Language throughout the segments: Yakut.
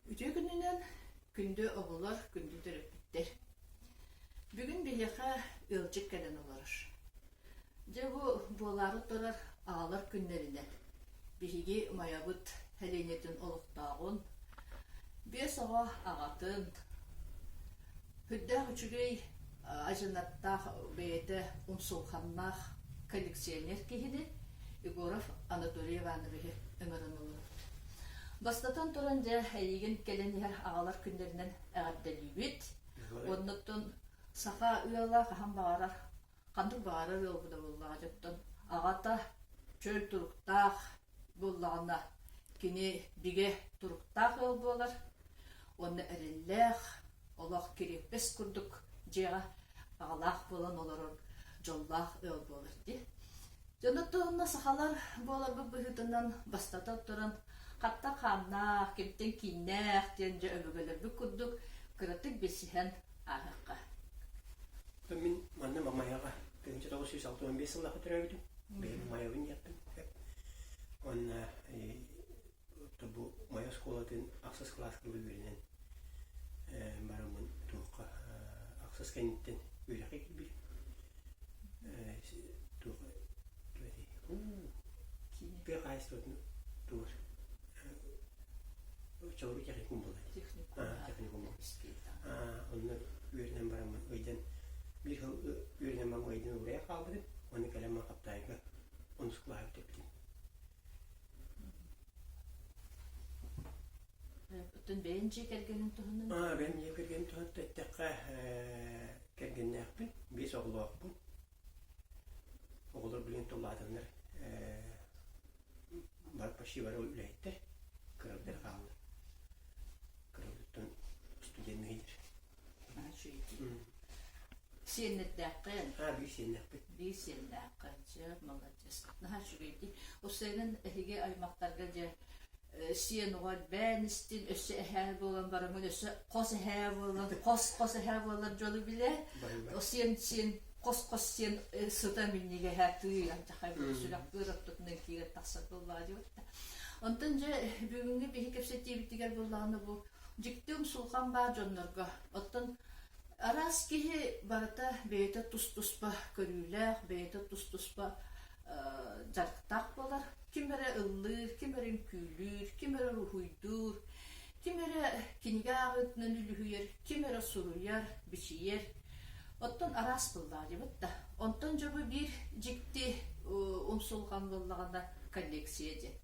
Үтүө күнүнэн, күндү оҕолор, күндү төрөппүттэр! Бүгүн биһиэхэ ыалдьыт кэлэн олорор. Дьэ бу буолаары турар аҕалар күннэринэн биһиги Майабыт сэлиэнньэтин олохтооҕун, биэс оҕо аҕатын, сүрдээх үчүгэй адьынаттаах бэйэтэ умсулҕаннаах коллекционер киһини Егоров Анатолий Ивановиһы ыҥыран олоробут. Бастатан туран, дьэ, эйигин кэлэн иһэр аҕалар күннэринэн эҕэрдэлиибит. Оннуттан саха ыала хаһан баҕарар, ханнык баҕарар ыал буоллаҕа дьоттон аҕата чөл туруктаах буоллаҕына, кини бигэ туруктаах ыал буолар уонна эрэллээх, олох кириэппэс курдук дьиэҕэ аҕалаах буолан олорор дьоллоох ыал буолар дии. Дьонуттан сахалар буоларбыт быһыытынан бастатан туран хаттан хааннаах, кимтэн кииннээх диэн дьэ өбүгэлэрбит курдук кыратык билсиһэн ааһыахха. Мин манна Мамайаҕа 1965 сыллаахха төрөөбүтүм. Бэйэм Майабын диэхпин сөп. Уонна бу Майа оскуолатын ахсыс кылааска үөрэнэн бараммын туохха ахсыс кэнниттэн үөрэххэ киирбитим. Туох тыа хаһаайыстыбатын тугар оччолорго техникум буолла техникум онно үөрэнэн бараммын ыйдан биир сыл үөрэнэн баран ыйдан уурайа хаалбытым уонна кэлэн Хаптаайга онус кылааһы бүтэрбитим. Оттон бэйэҥ дьиэ кэргэнин туһунан? Бэйэм дьиэ кэргэним туһунан эттэххэ, кэргэннээхпин, биэс оҕолоохпун. Оҕолор билигин тулаатаннар бары почти бары үлэһиттэр, кырабыттар хаалла. Кырабыттан студенныйдыр. Сиэннэрдээххин? Аа, биир сиэннээхпин. Биир сиэннээххин. Сөп, молодец. Наһаа үчүгэйдик. Уссайынан эһиги аймахтарга дьэ сиэн оҕо элбээн истин, өссө эһээ буолан бараммын, өссө хос эһээ буолан, хос-хос эһээ буолар дьолу билэ. Сиэн сиэн хос-хос сиэн сыта минньигэһэ тыы алдьархай сүрэх быар ортотунан киирэн тахсар буоллаҕа диэбит. Онтон дьэ бүгүҥҥү биһи кэпсэтиибитигэр буоллаҕына бу Дьикти умсулҕан баар дьоннорго. Оттон араас киһи барыта бэйэтэ тус-туспа көрүүлээх, бэйэтэ тус-туспа дьарыктаах буолар. Ким эрэ ыллыыр, ким эрэ үҥкүүлүүр, ким эрэ уруһуйдуур, ким эрэ кинигэ ааҕыытынан үлүһүйэр, ким эрэ суруйар, бичийэр. Оттон араас буоллаҕа диэбит да. Онтон дьэ бу биир дьикти умсулҕан буоллаҕына коллекция диэн.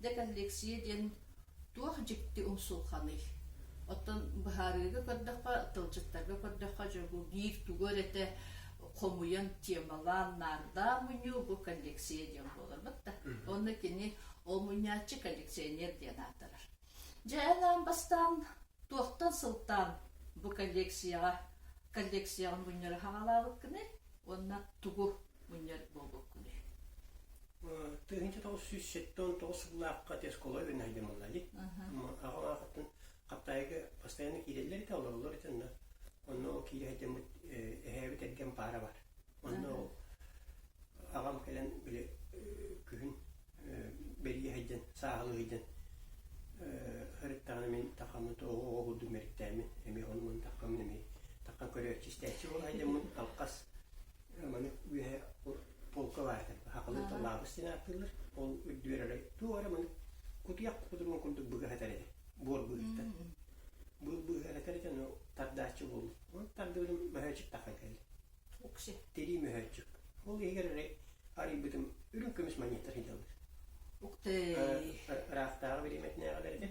Дьэ коллекция диэн Туох дьикти умсулҕаный? Оттон быһаарыыга көрдөххө, тылдьыттарга көрдөххө, дьэ бу биир тугу эрэ этэ хомуйан, темалаан, наардаан мунньуу бу коллекция диэн буолар да. Уонна кини ол мунньааччы коллекционер диэн ааттанар. Дьэ эн аан бастаан туохтан сылтаан бу коллекцияҕа коллекцияҕын мунньары хаҕалаабыккыный уонна тугу мунньар буолбуккунуй? 1979 сыллаахха оскуола үөрэнэ буолла дии. Аҕам аахыттан Хаптаайыга постоянно киирэллэр этэ, олороллор этэ онно. Онно ол киирэ сылдьаммыт эһээбит эргэн паара бар. Онно ол аҕам кэлэн били күһүн бэрийэ сылдьан, сааһылыы сылдьан сырыттаҕына мин тахаммыт оҕо оҕо курдук мэриктээммин эмиэ ону-маны таххаммын эмиэ таххан көрөөччү истээччи буола сылдьаммын алҕас Маны үөһэ полка баар этэ. Хахалы лаабыс диэн ааттыыллар. Ол үрдүгэр эрэ туох эрэ маны кутуйах кутуругун курдук быга сытар этэ. Буор быыһыттан. Быыл быыһыгар этэр этэ, но тардааччы буоллум. Ол тардыбытым мөһөөччүк таххан кэллэ. Укси. Тирии мөһөөччүк. Ол иһигэр эрэ арыйбытым үрүҥ көмүс монеттар сылдьаллар. Уктей. Ыраахтааҕы бириэмэтинээҕилэр этэ.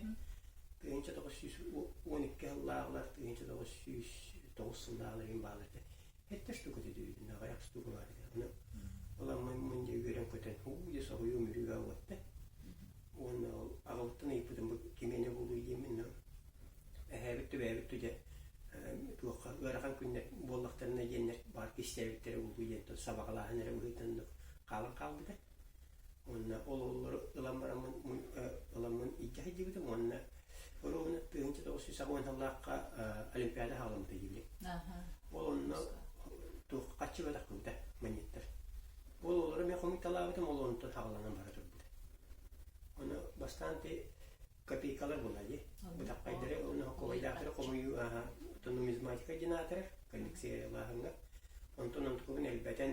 1912 сыллааҕылар, 1909 сыллааҕылар иһин бааллар этэ. Сэттэ штука дии аҕыйах штука баар этэ. Ону ыламмын мин дьэ үөрэн-көтөн һуу дьэ соһуйуом үрүүгэ уотта. Уонна ол аҕабыттан ыйыппытым бу кимиэнэ буолуой диэммин эһээбит түбээбит дьэ туохха ыарахан күннэр буоллахтарына диэннэр баар кистээбиттэрэ буолуо диэн сабаҕалааһын эрэ быһыытынан хаалан хаалбыта. Уонна ол оҕолору ылан бараммын ыламмын илдьэ сылдьыбытым уонна оруобуна 1980 сыллаахха Олимпиада хаалыммыта диибин. Ол онно туох хаччыбатах кыбыта манньыттар. Ол олору мен хомуйталаабытым, ол онтон хаҕаланан бара турбута. Ону бастаан ти копейкалар буолла дии. Бытахпайдар. Нумизматика диэн аатырар коллекциялааһыҥҥа. Онтон онтукабын элбэтэн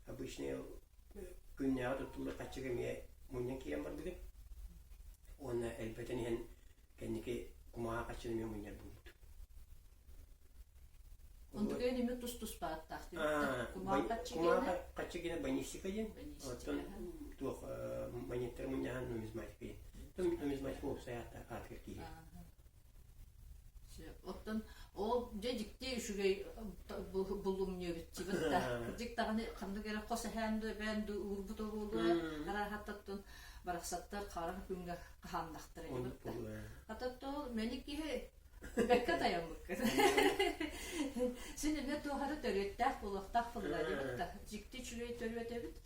обычный күннээҕи туттуллар хаччыга эмиэ мунньан киирэн барбытым. Уонна элбэтэн иһэн кэнники кумааҕы хаччыны эмиэ мунньар буолбутум. Онтукайын эмиэ тус-туспа ааттаах диэбиттэр. Кумааҕы хаччы Кумааҕы хаччы гиэнэ банистика диэн. Оттон туох монеттары мунньаһан нумизматика диэн. Нумизматика уопсай аатыгар киирэр. Оттон ол дьэ дьикти үчүгэй булумньубут да. Кырдьык даҕаны ханнык эрэ хос эһээн дуу эбээн дуу уурбут буолуо арааһаттан барахсаттар хара күҥҥэ хаһааннахтара диэбит да. Хата ол мэник киһи бэккэ тайаммыккын. Син эмиэ туох эрэ төрүөттээх буолуохтаах буолла диэбит да. Дьикти үчүгэй төрүөт эбит.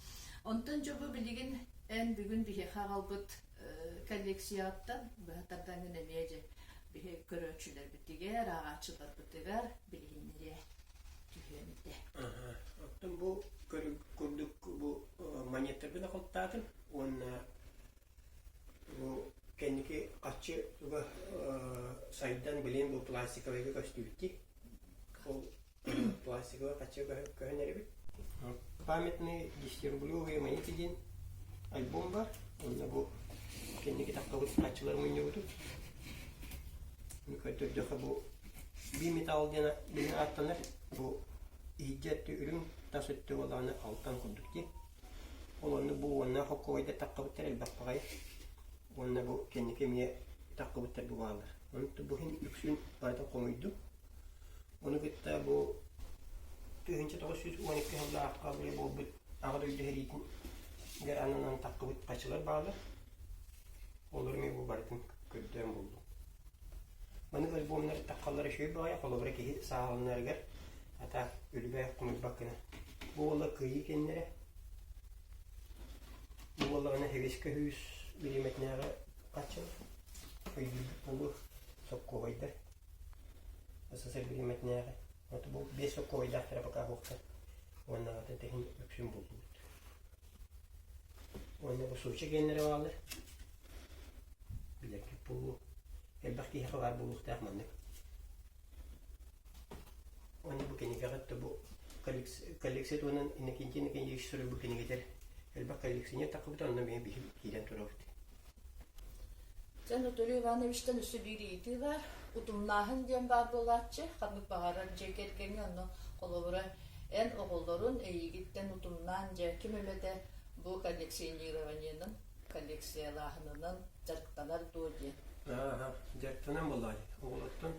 Онтон дьэ бу билигин эн бүгүн биһиэхэ аҕалбыт коллекцияттан быһа тардаҥҥын эмиэ дьэ биһи көрөөччүлэрбитигэр, ааҕааччыларбытыгар билиһиннэриэ түһүөм этэ. Оттон бу курдук бу монеттарбын ахалтаатым уонна бу кэнники хаччы туга сайдан билин бу пластиковайга көстүбүт Ол пластиковай хаччы көһөн эрэбит. Памятные десятирублевые монеты диэн альбом бар. Онно бу кэнники таххабыт хаччылар мунньубутум. Көрдөрдөхө бу биметалл диэн билин ааттанар. Бу иһирдьэ өттү үрүҥ, тас өттү буоллаҕына алтан курдук дии. Ол онно бу уонна хоккуойдар таххабыттар элбэх баҕайы. Уонна бу кэнники эмиэ таххыбыттар бу бааллар. Онон бу иһин үксүн барытын хомуйдум. Ону кытта бу 1912 сыллаахха буолбут Аҕа дойду сэриитигэр ананан таххыбыт хачылар бааллар. Олор эмиэ бу барытын көрдөөн буллум. Маннык альбомнар таххаллара үчүгэй баҕайы, холобура киһи сааһыланарыгар ата үлүбээх хомуйбат гына. Бу уола кыайыы кэннэрэ. Бу буоллаҕына Хевискэ сүүс бириэмэтинээҕи хаччылар. Өйдүүрбүт буолуо, соккуобайдар. СССР бириэмэтинээҕи. Вот бу биэс соккуобайдаахтара пока суохтар. Уонна атын тэһин үксүн буллубут. Уонна бу суча гиэннэрэ бааллар. Билэргит буолуо. Элбэх киһиэхэ баар буолуохтаах маннык. Уонна бу кинигэҕэ да бу коллекция туһунан Иннокентий Иннокентьевич суруйбут кинигэтэр элбэх коллекционер таххыбыта, онно эмиэ биһи киирэн турабыт. Дьэ, Анатолий Ивановичтан өссө биир ыйытыы баар. Утумнааһын диэн баар буолааччы, ханнык баҕарар дьиэ кэргэҥҥэ онно холобура эн оҕолорун эйигиттэн утумнаан дьэ ким эмэтэ бу коллекционированиенын, коллекциялааһынынан дьарыктанар дуо диэн. Ааха, дьарыктанан буоллаҕа дии. Оҕолортон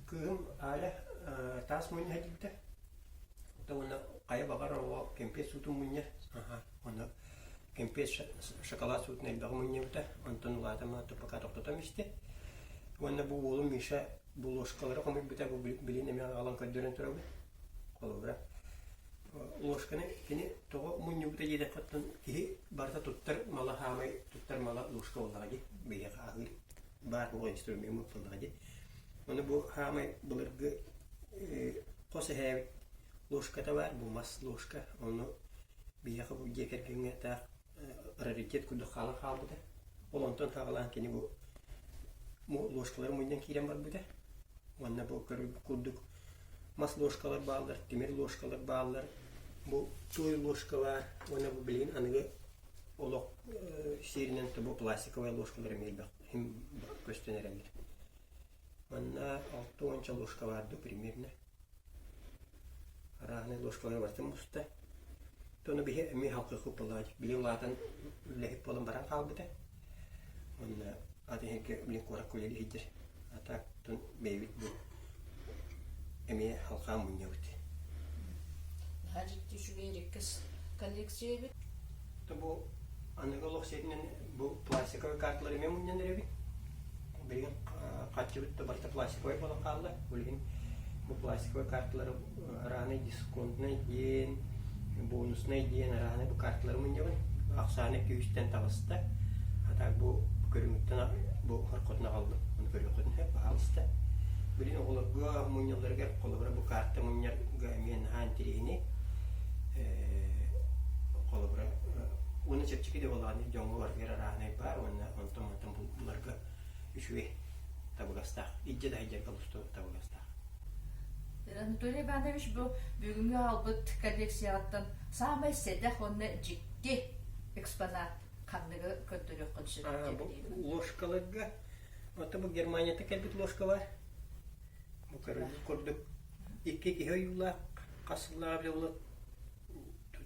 кыыһым Аля таас мунньа сылдьыбыта. Уонна хайа баҕарар оҕо кэмпиэт суутун мунньар. Аха, уонна кэмпиэт шоколад суутун элбэҕи мунньубута, онтон улаатан пока тохтотон истэ. Уонна бу уолум Миша бу ложкалары хомуйбута, бу билин эмиэ аҕалан көрдөрөн турабын. Холобура, ложканы кини тоҕо мунньубута диэтэххэ киһи барыта туттар мала хаамай туттар мала ложка буоллаҕа дии, биһиэхэ аһыыр баар буолар инструмент буоллаҕа дии. Ону бу хаамай былыргы хос эһээбит ложката баар, бу мас ложка, ону Биһиэхэ бу дьиэ кэргэҥҥэ таах раритет курдук хаалан хаалбыта. Ол онтон саҕалаан кини бу ложкалары мунньан киирэн барбыта. Уонна бу курдук мас ложкалар бааллар, тимир ложкалар бааллар, бу туой ложка баар уонна бу билигин аныгы олох сиэринэн бу пластиковай ложкалар эмиэ элбэх көстөн эрэллэр. Манна алта уонча ложка баар дуу примерно. Арааһынай ложкалары барытын муста. Тону биһи эмиэ халкыхпыт буоллаҕа били улаатан үлэһит буолан баран хаалбыта. Уонна атын иһиргэ билин куоракка үлэлии сылдьар. А так тун бэйэбит бу эмиэ халхаан мунньабыт. Наһаа дьикти үчүгэй иккис коллекция эбит. Бу аныгы олох сиэринэн бу пластиковай карталары эмиэ мунньан эрэбит. Билигин хаччыбыт да барыта пластиковай буолан хаалла. Билигин бу пластиковай карталары араанай дисконтнай диэн, бонуснай диэн араанай бу карталары мунньабын. Ахсаана күүстэн таҕыста. А так бу көрүҥүттэн бу хоркотун аҕаллым. Ону көрүөххүтүн сөп, баһаалыста. Билигин оҕолорго мунньалларыгар холобура бу карта мунньарга эмиэ наһаа интэриэһинэй. Холобура уонна чэпчэки да буоллаҕына дьоҥҥо барытыгар арааһынай баар уонна онтон мантан буларга үчүгэй табыгастаах. Илдьэ да сылдьарга олус табыгастаах. Анатолий Иванович бу бүгүҥҥү аҕалбыт коллекцияҕыттан саамай сэдэх уонна дьикти экспонат ханныгы көрдөрүөххүн сөп Бу ложкаларга, ото бу Германията кэлбит ложка бар. Бу көрүллүк курдук икки киһи ойуулаах хас сыллааҕы билэ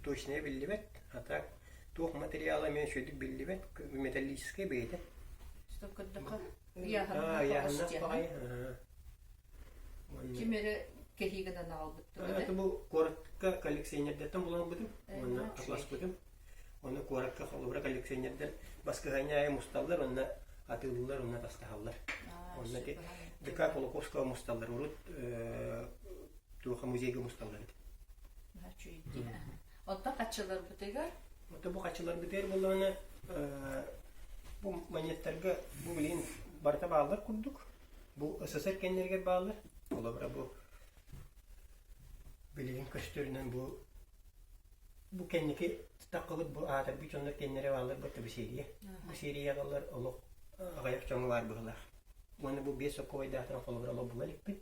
точно биллибэт. А так туох материала эмиэ үчүгэйдик биллибэт, металлическай бэйэтэ. Стоп көрдөххө ыйааһыннаах баҕайы. Ким эрэ кэһии гынан аҕалбыт Это бу куоракка коллекционердартан булан ылбытым уонна атласпытым. Онно куоракка холобура коллекционердар баскыһыанньа аайы мусталлар, онно атыылыыллар, онно атастаһаллар. Онно ити ДК Кулаковского мусталлар. Урут туоха музейга мусталлар этэ. Оттон хаччыларбытыгар? Оттон бу хаччыларбытыгар буоллаҕына бу монеттарга бу билигин барыта бааллар курдук. Бу СССР кэннигэр бааллар. Холобура бу билигин көстөрүнэн бу бу кэнники таххыбыт бу аатырбыт дьоннор кэннэрэ бааллар бу серия. Бу серияҕалар олох аҕыйах дьоҥҥо баар быһыылаах. Уонна бу биэс соккубайдаахтан холобура олох була иликпит.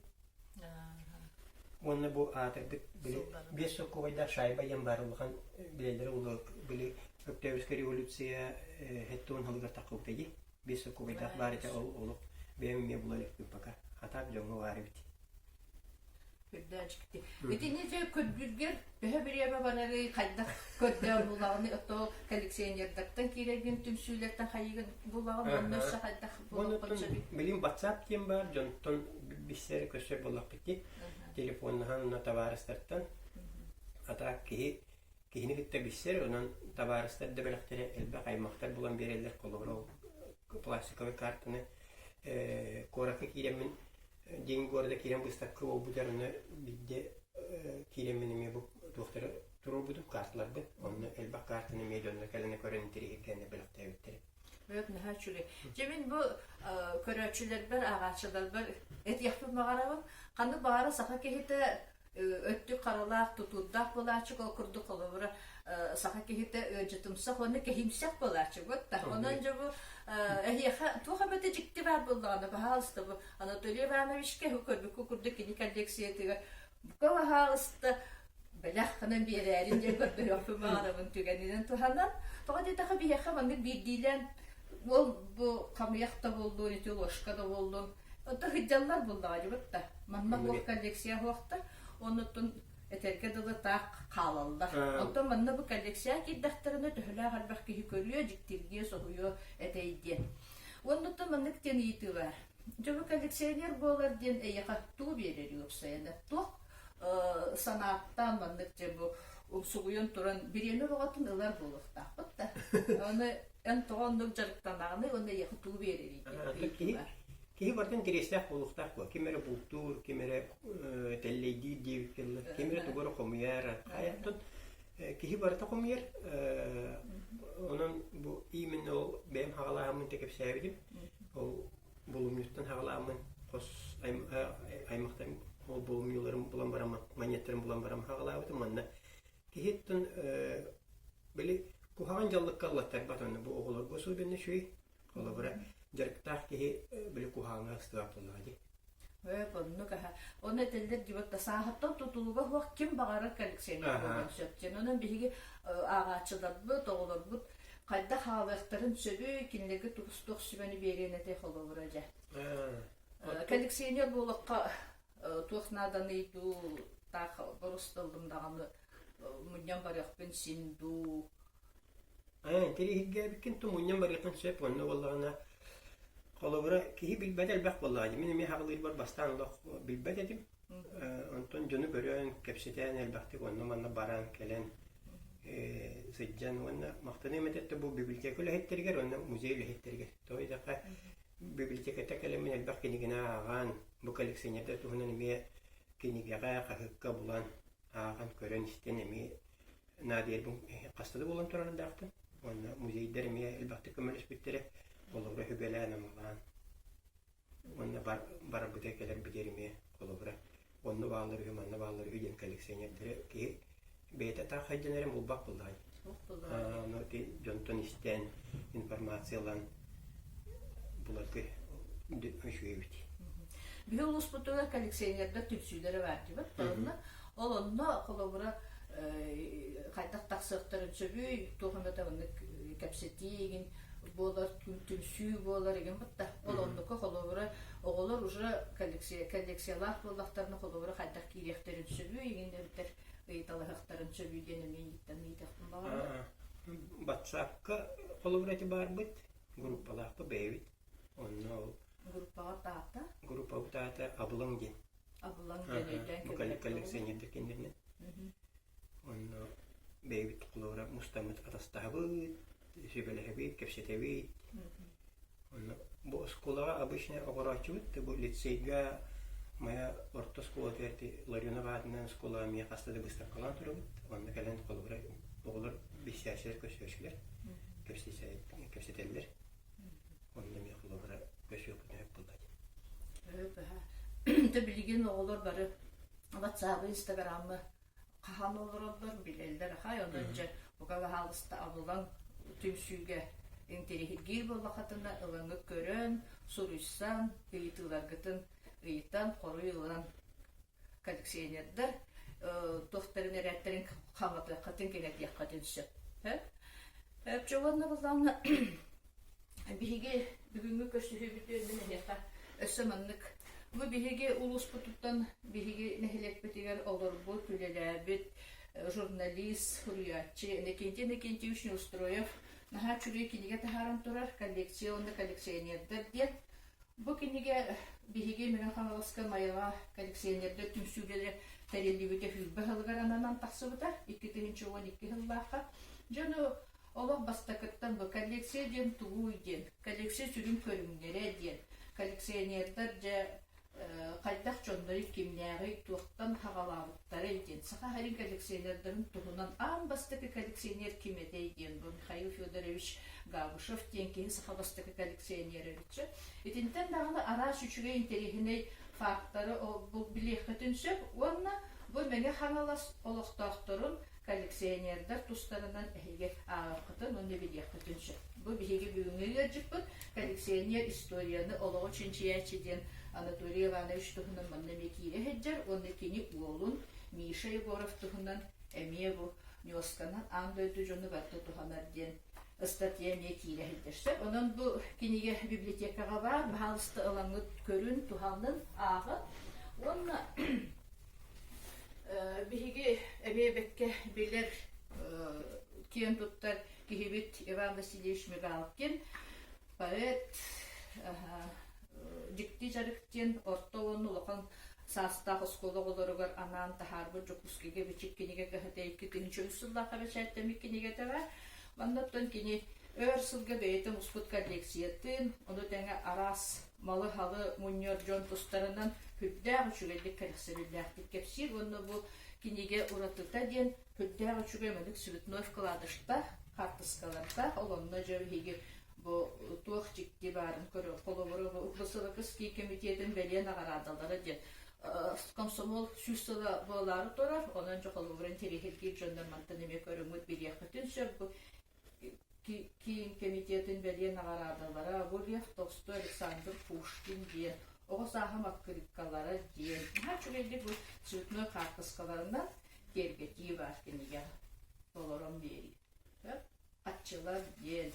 Уонна бу аатырбыт били биэс соккубайдаах шайба диэн баар улахан билэллэрэ улуу били Өктөөбүскэ революция хэттуон халыгар таххыбыта дии. Биэс соккубайдаах баар этэ ол олох бэйэм эмиэ була иликпин пока. Хатаак дьоҥҥо баар эбит. Көрдөөчүкти. Итини дьэ көрдүүргэр төһө бириэмэ барарый, хайдах көрдөөн булаҕыный, ото коллекционердартан киирэргин түмсүүлэртэн хайыгын булаҕын, онно өссө хайдах булуоххун сөбүй? Билин WhatsApp диэн баар, дьонтон билсэр көсөр буоллахпыт дии. Телефоннаһан уонна табаарыстартан. А так киһи киһини кытта билсэр, онон табаарыстар да бэлэхтэрэ элбэх аймахтар булан биэрэллэр. Холобура, ол пластиковай картаны куоракка киирэммин День города киирэн быыстапка буолбутар онно биирдэ киирэммин эмиэ бу туохтары туруорбутум карталарбын онно элбэх картаны эмиэ дьонно кэлэн көрөн интэриэһиргээн бэлэхтээбиттэрэ. Бөт наһаа үчүгэй. Дьэ мин бу көрөөччүлэрбэр, ааҕааччыларбар этиэхпин баҕарабын. Ханнык баҕара саха киһитэ өттүк харалаах, тутуурдаах буолааччы, ол курдук холобура саха киһитэ ыалдьытымсах уонна кэһиимсэх буолааччы вот да. Онон дьэ бу эһиэхэ туох эмэтэ дьикти баар буоллаҕына, баһаалыста бу Анатолий Ивановичка көрбүккү курдук кини коллекциятыгар бука баһаалыста бэлэх гынан биэрээрин диэн көрдөһүөхпүн баҕарабын түгэнинэн туһанан. Тоҕо диэтэххэ биһиэхэ маннык биирдиилээн ол бу хамыйах да буоллун, ити ложка да буоллун Онто сылдьаллар буоллаҕа дьыбыт да. Манна уох коллекция уохтар, оннуттан этэргэ дылы таах хаалаллар. Онтон манна бу коллекция киирдэхтэринэ төһөлөөх элбэх киһи көрүө, дьиктиргиэ, соһуйуо этэй диэн. Оннуттан маннык диэн ыйытыы баар. Дьэ бу коллекционер буолар диэн эйиэхэ тугу биэрэр уопсайынан? Туох санааттаан маннык дьэ бу умсугуйан туран бириэмэ бөҕөтүн ылар буолуохтаахпыт да. Аны Эн тоҕо оннук дьарыктанаҕыный уонна эйиэхэ тугу биэрэрий диэн Киһи, киһи барытын интэриэстээх буолуохтаах буо. Ким эрэ бултуур, ким эрэ тэллэйдиир диэбиккэ ким эрэ тугу эрэ хомуйар. Хайаттан киһи барыта хомуйар. Онон бу именно ол бэйэм хаҕалааһыммын да кэпсээбитим. Ол булумньуттан хаҕалааммын хос аймахтарым ол булумньуларым булан баран монеттарын булан баран хаҕалаабытым. Манна Киһиттэн били куһаҕан дьаллыкка ыллаттарбат онно бу оҕолорго особенно үчүгэй. Холобура, дьарыктаах киһи били куһаҕаҥҥа ыстыбат буоллаҕа дии. Ээ, оннук аһа. Онно этэллэр дии, сааһыттан тутулуга суох ким баҕарар коллекционер буолуон сөп диэн. Онон биһиги ааҕааччыларбыт, оҕолорбут хайдах хаалыахтарын сөбүй, кинилэргэ туох сүбэни биэриэн этэй холобура дьэ. Коллекционер буолуохха туох нааданый дуу, таах борусталлым даҕаны мунньан барыахпын син дуу. Интэриэһиргээбиккин ту мунньан барыаххын сөп онно буоллаҕына холобура киһи билбэт элбэх буоллаҕа дии. Мин эмиэ хаҕылыырбар бастаан олох билбэт этим. Онтон дьону көрөн, кэпсэтэн элбэхтик онно-манна баран кэлэн сылдьан уонна махтаныам этэ бу библиотека үлэһиттэригэр уонна музей үлэһиттэригэр. Тоҕо диэтэххэ библиотеката кэлэммин элбэх кинигэни ааҕан, бу коллекционердар туһунан эмиэ кинигэҕэ, хаһыакка булан, ааҕан, көрөн-истэн эмиэ наадыйарбын хаста да буолан турардаахпын. Уонна музейдар эмиэ элбэхтик көмөлөспүттэрэ, холобура сүбэлээн-амалаан. Уонна бар, барарбытыгар кэлэрбитигэр эмиэ холобура онно бааллар үһү, манна бааллар үһү диэн коллекционердары киһи бэйэтэ таах хайдан эрэн булбат буоллаҕай. Ону ити дьонтон истэн, информация ылан буларга үчүгэй эбит. Биһи улууспутугар коллекционердар түмсүүлэрэ баар дибит. Онно ол онно холобура хайдах тахсыахтарын сөбүй, туох эмэ оннук кэпсэтии игин буолар, түмсүү буолар игин бытта. Ол оннука холобура оҕолор уже коллекциялаах буоллахтарына холобура хайдах киириэхтэрин сөбүй игин эбэтэр ыйыталаһыахтарын сөбүй диэн эмиэ ииттэн ыйытыахпын баҕарабын. Ватсапка холобура ити баарбыт, группалаахпыт бэйэбит. Онно ол Группаҕа таата? Группабыт аата Абылаҥ диэн. Абылаҥ диэн өйдөөн кэбиһэр коллекционердар кинилэринэн. Онно бэйэбит холобура мустаммыт атастаһабыт, сүбэлэһэбит, кэпсэтэбит. Онно бу оскуолаҕа обычно оҕорооччубут, бу лицейга моя орто оскуолатыгар Ларионов аатынан оскуолаҕа эмиэ хаста да быыстапкалаан турабыт. Онно кэлэн холобура оҕолор билсээччилэр, көрсөөччүлэр кэпсэтэллэр. Онно эмиэ холобура көрсүөхпүтүн сөп буолла дии. Билигин оҕолор бары ватсабы, инстаграмы хаһан олороллор билэллэр ахай онон дьэ бука баһаалыста абылаҥ түмсүүгэ интэриэһиргиир буоллаххытына ылаҥҥыт көрөн, суруйсан, ыйытыыларгытын ыйытан, хоруй ылан коллекционердар туохтарын эрээттэрин хаҥатыаххытын, кэҥэтиэххитин сөп. Чэ уонна былаана биһиги бүгүҥҥү көрсүһүүбүт үөрдүн эһиэхэ өссө маннык бу биһиги улууспутуттан биһиги нэһилиэкпитигэр олорбут, үлэлээбит журналист, суруйааччы Иннокентий Иннокентьевич Неустроев наһаа үчүгэй кинигэ таһааран турар коллекция уонна коллекционердар диэн. Бу кинигэ биһиги Мэҥэ Хаҥаласка Майаҕа коллекционердар түмсүүлэрэ тэриллибитэ сүүрбэ сылыгар ананан тахсыбыта 2012 сыллаахха. Дьону Олох бастакыттан бу коллекция диэн тугуй диэн, коллекция сүрүн көрүҥнэрэ диэн, коллекционердар дьэ хайдах дьоннорун кимнээҕий, туохтан хаҕалаабыттарай диэн, Саха сирин коллекционердарын туһунан аан бастакы коллекционер ким этэй диэн бу Михаил Федорович Габышев диэн киһи саха бастакы коллекционера эбитчэ. Итинтэн даҕаны араас үчүгэй интэриэһинэй фактары бу билиэххитин сөп уонна бу Мэҥэ Хаҥалас олохтоохторун коллекционердар тустарынан эһиги ааҕыаххытын уонна билиэххитин сөп. Бу биһиги бүгүҥҥү ыалдьыппыт коллекционер историяны олоҕу чинчийээччи диэн Анатолий Иванович туһунан манна эмиэ киирэ сылдьар уонна кини уолун Миша Егоров туһунан эмиэ бу ньуосканан аан дойду дьону барыта туһанар диэн ыстатыйа эмиэ киирэ сылдьар сөп. Онон бу кинигэ библиотекаҕа баар, баһаалыста ылаҥҥыт көрүн, туһанын, ааҕын. Уонна Биһиги эмиэ бэккэ билэр, киэн туттар киһибит Иван Васильевич Мигалкин, поэт, дьикти дьарык диэн орто уонна улахан саастаах оскуола оҕолоругар анаан таһаарбыт Дьокуускайга бичик кинигэ кыһата 2003 сыллаахха бэчээттэммит кинигэтэ баар. Манна оттон кини өр сылга бэйэтэ муспут коллекциятын, ону тэҥэ араас малы-халы мунньар дьон тустарынан сүрдээх үчүгэйдик кэрэхсэбиллээхтик кэпсиир уонна бу кинигэ уратыта диэн сүрдээх үчүгэй маннык цветной вкладыштаах хаартыскалардаах ол онно дьэ биһиги бу туох дьикти баарын көрөр холобура бу ВСВКский комитетин бэлиэ наҕараадалара диэн комсомол сүүс сыла буолаары турар онон дьэ холобура интэриэһиргиир дьоннор мантан эмиэ көрүҥҥүт билиэххитин сөп бу Киин комитетын бэлиэ наҕараадалара бу Лев Толстой, Александр Пушкин диэн оҕо сааһым аккырыыккалара диэн наһаа үчүгэйдик бу цветной хаартыскаларынан киэргэтии баар кинигэ толорон биэрии. Хаччылар диэн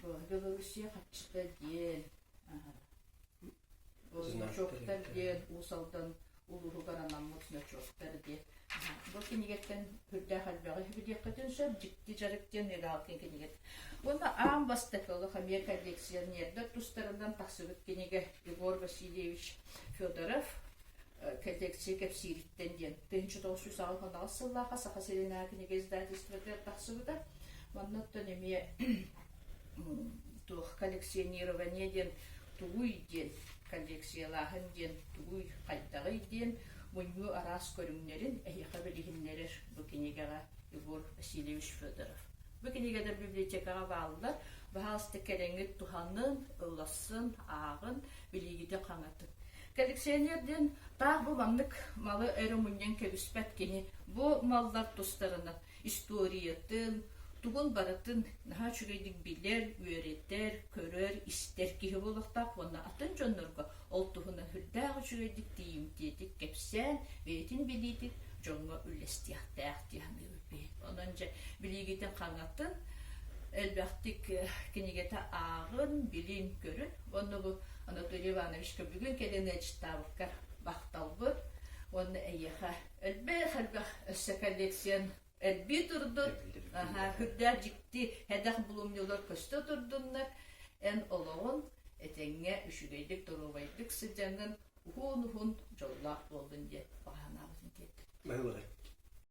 бу Белоруссия хаччыта диэн Значоктар диэн Уус Алдан улууһугар анаммыт значоктар диэн. Бу кинигэттэн үрдээх элбэҕи билиэххитин сөп. Дьикти дьарык диэн Мигалкин кинигэтэ. Уонна аан бастакы олох эмиэ коллекционердар тустарынан тахсыбыт кинигэ Егор Васильевич Федоров коллекция кэпсиириттэн диэн 1998 сыллаахха Саха сиринээҕи кинигэ издательствотыгар тахсыбыта. Манна оттон эмиэ туох коллекционирование диэн тугуй диэн, коллекциялааһын диэн тугуй, хайдаҕый диэн мунньуу араас көрүҥнэрин эһиэхэ билиһиннэрэр бу кинигэҕэ Егор Васильевич Федоров. Бу кинигэлэр библиотекаҕа бааллар. Баһаалыста кэлэҥҥит туһанын, ылласын, ааҕын, билиигитин хаҥатын. Коллекционер диэн таах бу маннык малы эрэ мунньан кэбиспэт киһи. Бу маллар тустарынан историятын, Тугун барытын наһаа үчүгэйдик билэр, үөрэтэр, көрөр, истэр киһи буолуохтаах уонна атын дьоннорго ол туһунан сүрдээх үчүгэйдик тиийимтиэтик кэпсээн, бэйэтин билиитин дьоҥҥо үллэстиэхтээх дии саныыбын. Онон дьэ билиигитин хаҥатын, элбэхтик кинигэтэ ааҕын, билин, көрүн. Уонна бу Анатолий Ивановичка бүгүн кэлэн ыалдьыттаабыккар махталбыт уонна эйиэхэ элбэх-элбэх өссө коллекциян элбии турдун, үрдээх дьикти сэдэх булумньулар көстө турдуннар, эн олоҕун этэҥҥэ үчүгэйдик доруобайдык сыдьаҥҥын уһун-уһун дьоллоох буоллун диэн баҕа санаабытын тиэрдим. Баһыыбалар.